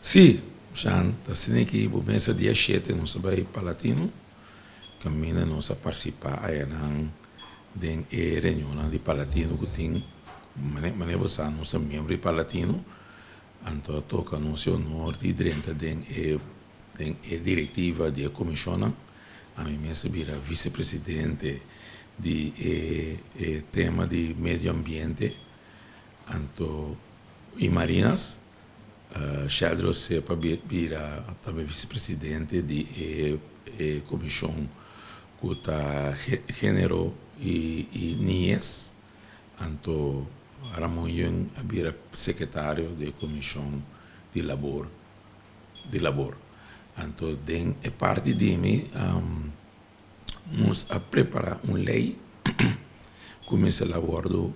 Sí, Shan, ta asina ki bo mesa dia 7 nos a bai Parlatino, kaminda nos a partisipá ayanan den e reunionnan di Parlatino ku tin, manera bo sa nos ta miembro di Parlatino, anto a toka nos e honor di drenta den e den e direktiva di e komishonnan. Ami mes a bira visepresidente di e e tema di medio ambiente anto i marinas. Sheldry Osepa bira tambe visepresidente di e e komishon ku ta genero i i niñez. Anto Ramon Yeung a bira sekretario di e komishon di labor di labor. Anto den e parti di mi nos a prepara un ley cu mester la wordo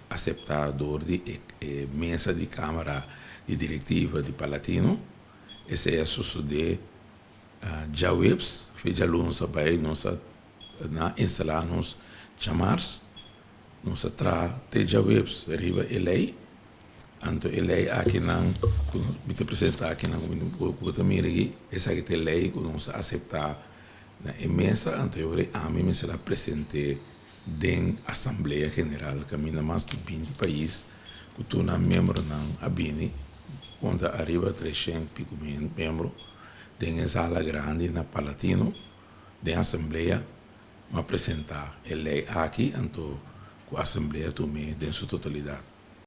acepta door di e mesa di camara di directiva di Parlatino. Esey a sosode djaweps, fe djaluns a bay nos a na instala nos djamars, nos a traha te djaweps riba e ley. Anto e lei akinan ku mi ta presentá akinan ku bo ta mira aki, esaki ta e lei ku nos a aseptá na e mesa. Anto e ora ei ami mester a present'é den Asamblea General kaminda mas di 20 pais ku tur nan miembronan a bini kontra ariba 300 piku miembro den e sala grandi na Parlatino den Asamblea. Mi a presentá e lei aki anto ku Asamblea tum'é den su totalidat.